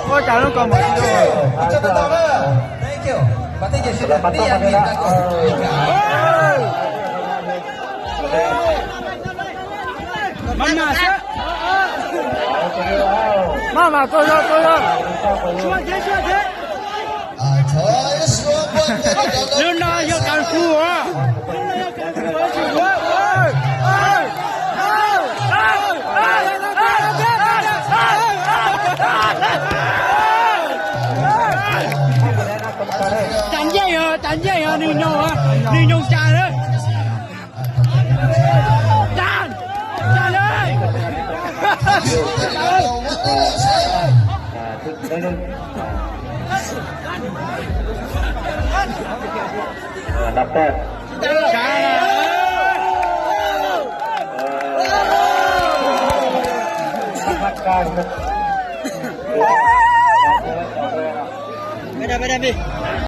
Ua cas lub ko mas tsis tau. Thank you. Và thank you. Maj mam xwb. Maj mam, tuaj yog, tuaj yog. Lub no yog kung fu. Cas ncej os, cas ncej os, nws nyoo, nws nyoo cas lawm. Cas, cas lawm.